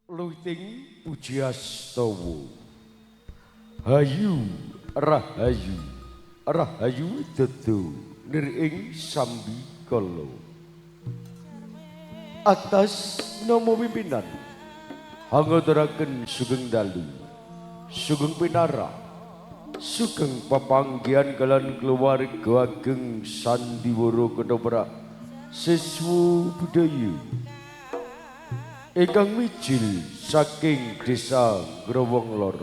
Luting Pujiastowo. Hayu rahayu, rahayu widodo nir ing sambikala. Atas nama pimpinan hangaturaken sugeng dalu, sugeng pinara, sugeng pepanggihan kalian keluarga ageng Sandiwara Ketoprak Siswa Budaya ingkang mijil saking Desa Growong Lor,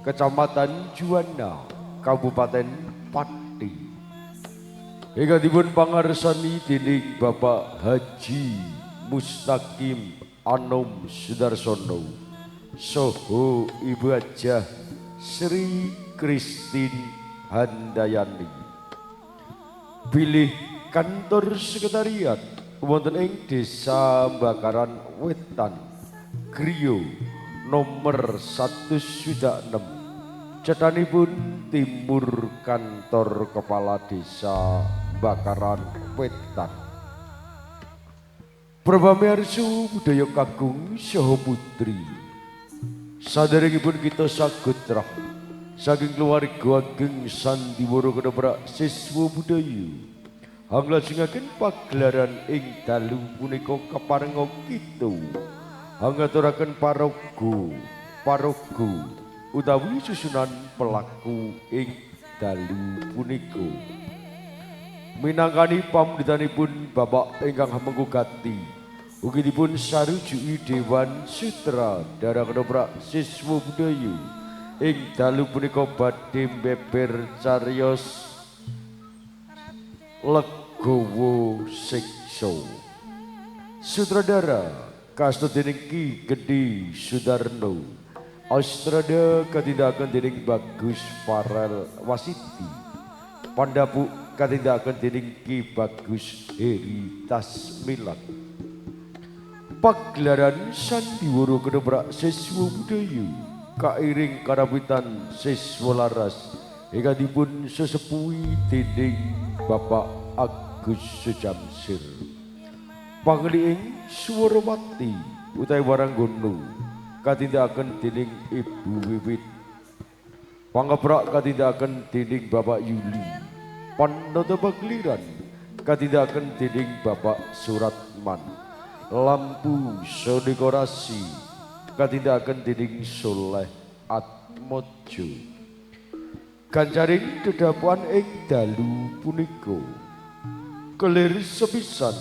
Kecamatan Juwana, Kabupaten Pati. Ingkang dipun pangarsani dening Bapak Haji Mustaqim Anom Sudarsono saha Ibu Hajah Sri Kristin Handayani. Bilih kantor sekretariat wonten ing Desa Bakaran Wetan, Griya nomor 106, cethanipun timur kantor kepala Desa Bakaran Wetan. Prabamiarsa budaya kakung saha putri, saderengipun kita sagotrah saking keluarga ageng Sandiwara Ketoprak Siswa Budaya hanglajengaken pagelaran ing dalu punika keparenga kita hangaturaken paraga paraga utawi susunan pelaku ing dalu punika. Minangkani pamundhutanipun Bapak ingkang hamengku gati, ugi dipun sarujuki Dewan Sutradara Ketoprak Siswa Budaya ing dalu punika badhe mbeber cariyos legawa siksa. Sutradara kasta dening Ki Gedhe Sudarno, Astrada katindakaken dening Bagus Farel Wasiti, Pandapuk katindakaken dening Ki Bagus Heri Tasmilan. Pagelaran Sandiwara Ketoprak Siswa Budaya kairing karawitan siswa laras ingkang dipun sesepuhi dening Bapak Agus Sujamsir. Pangeliing Swarawati utawi Waranggono katindakaken dening Ibu Wiwit. Pangeprak katindakaken dening Bapak Yuli. Panata pageliran katindakaken dening Bapak Suratman. Lampu dekorasi katindakaken dening Soleh Atmojo. Gancaring dedapuan ing dalu punika kelir sepisan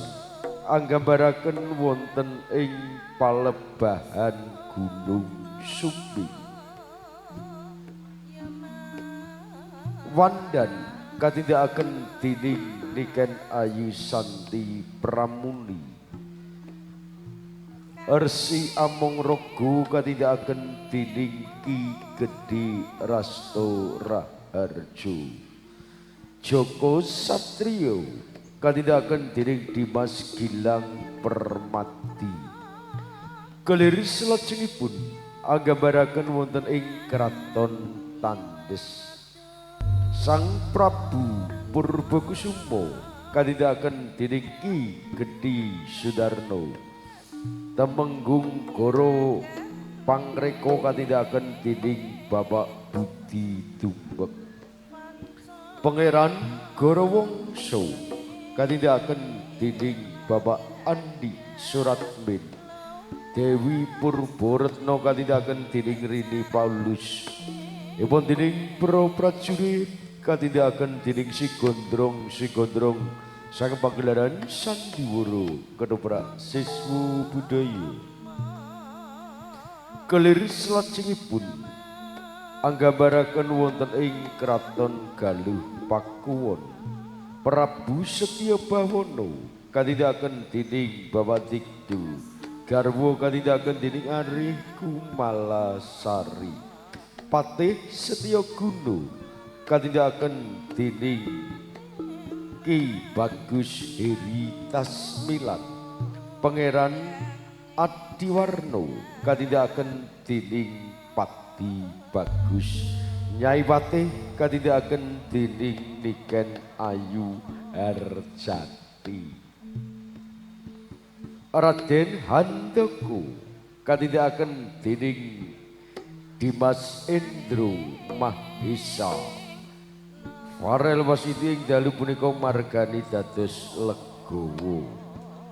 anggambaraken wonten ing palebahan Gunung Sumbing. Wandan katindakaken dening Niken Ayu Santi Pramuni. Rsi Among Rogo katindakaken dening Ki Gedhe Rasto Raharjo. Joko Satrio katindakaken dening Dimas Gilang Permadi. Kelir salajengipun anggambaraken wonten ing Kraton Tandes. Sang Prabu Purbokusumo katindakaken dening Ki Gedhe Sudarno. Temenggung Goro Pangreko katindakaken dening Bapak Budi Tumbek. Pangeran Gorowongso katindakaken dening Bapak Andi Suratmin. Dewi Purboretno katindakaken dening Rini Paulus. Ipun dening Pro Prajurit katindakaken dening Si Gondrong Si Gondrong saking pagelaran Sandiwara Ketoprak Siswa Budaya. Kelir salajengipun anggambaraken wonten ing Kraton Galuh Pakuwon. Prabu Setya Bawono katindakaken dening Bapak Dikdu. Garwa katindakaken dening Arih Kumalasari. Patih Setya Guno katindakaken dening Ki Bagus Heri Tasmilan. Pangeran Adiwarno katindakaken dening Pati Bagus. Nyai Patih katindakaken dening Niken Ayu Harjati. Raden Handoko katindakaken dening Dimas Endro Mahesa. Farel Wasiti ing dalu punika margani dados legowo.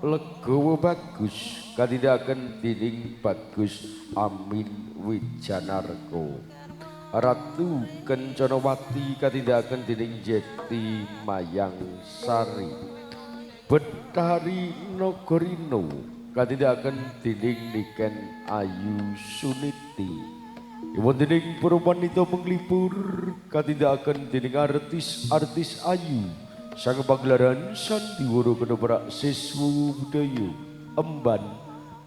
Legowo bagus katindakaken dening Bagus Amin Wijanarko. Ratu Kencanawati katindakaken dening Yeti Mayang Sari. Betari Nagorino katindakaken dening Niken Ayu Suniti. Wonten para wanita penglipur katindakaken dening artis-artis ayu sang pagelaran sandiwara ketoprak siswa budaya Emban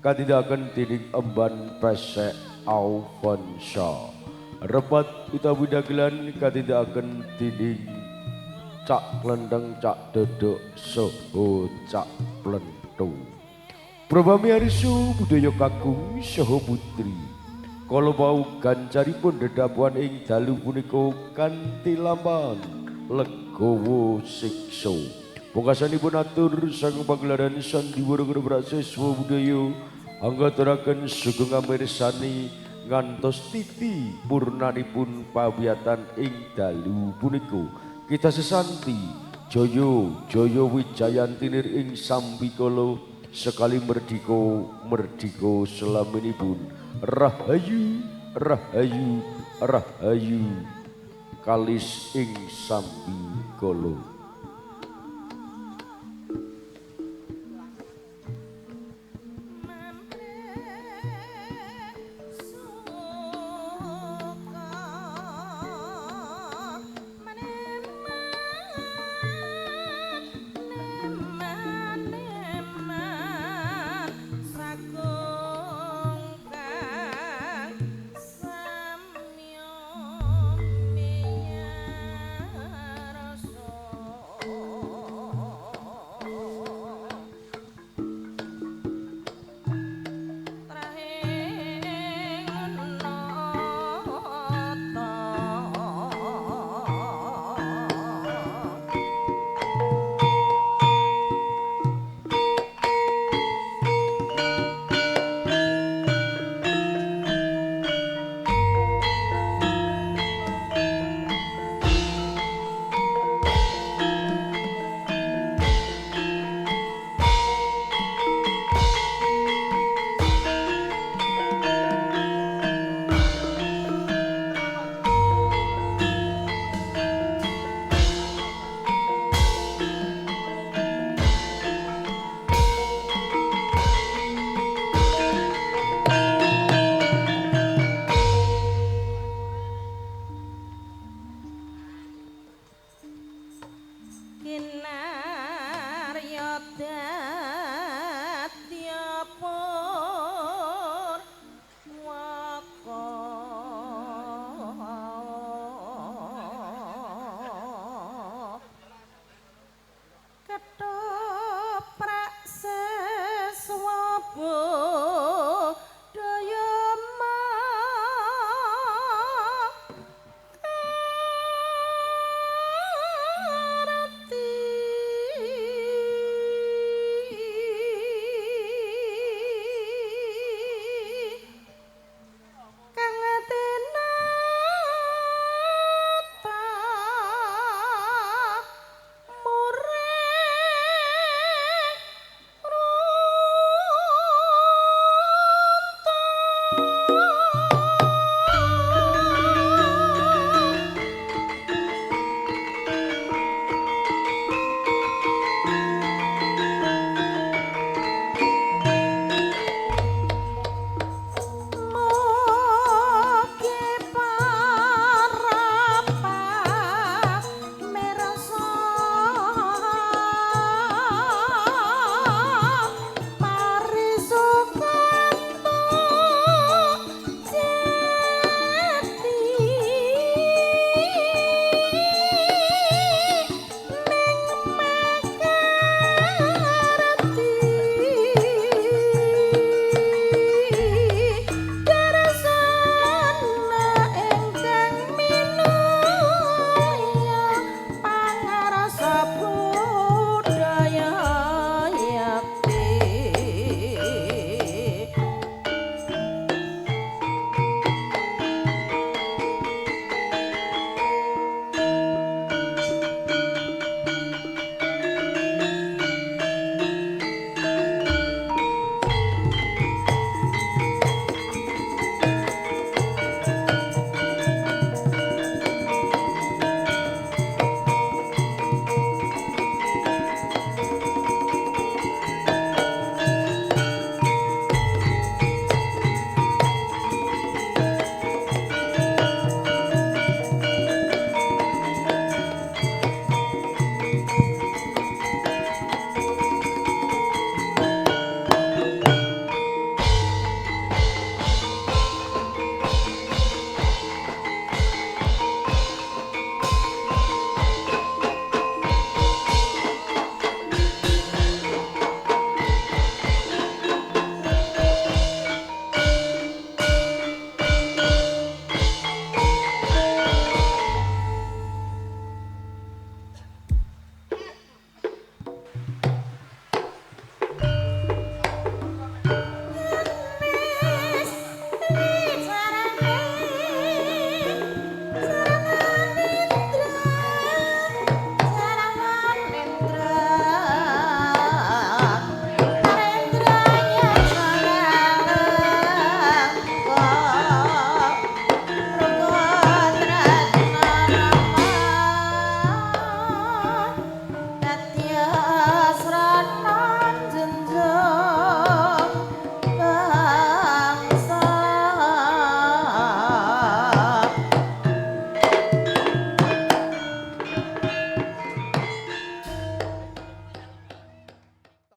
katindakaken dening Emban Pesek Alfonso. Repat utawi dagelan katindakaken dening Cak Klendeng Cak Dodok saha Cak Plentu. Probami Arisu budaya kakung saha putri. Kala wau gancaripun dedhapuan ing dalu punika kanthi lampahan legawa siksa. Pungkasanipun atur saking pagelaran sandiwara ketoprak siswa budaya anggaturaken sugeng amirsani ngantos titi purnanipun pawiyatan ing dalu punika. Kita sesanti jaya jaya wijayantinir ing sambikala sekali merdika merdika selaminipun. Rahayu rahayu rahayu kalis ing sambikala.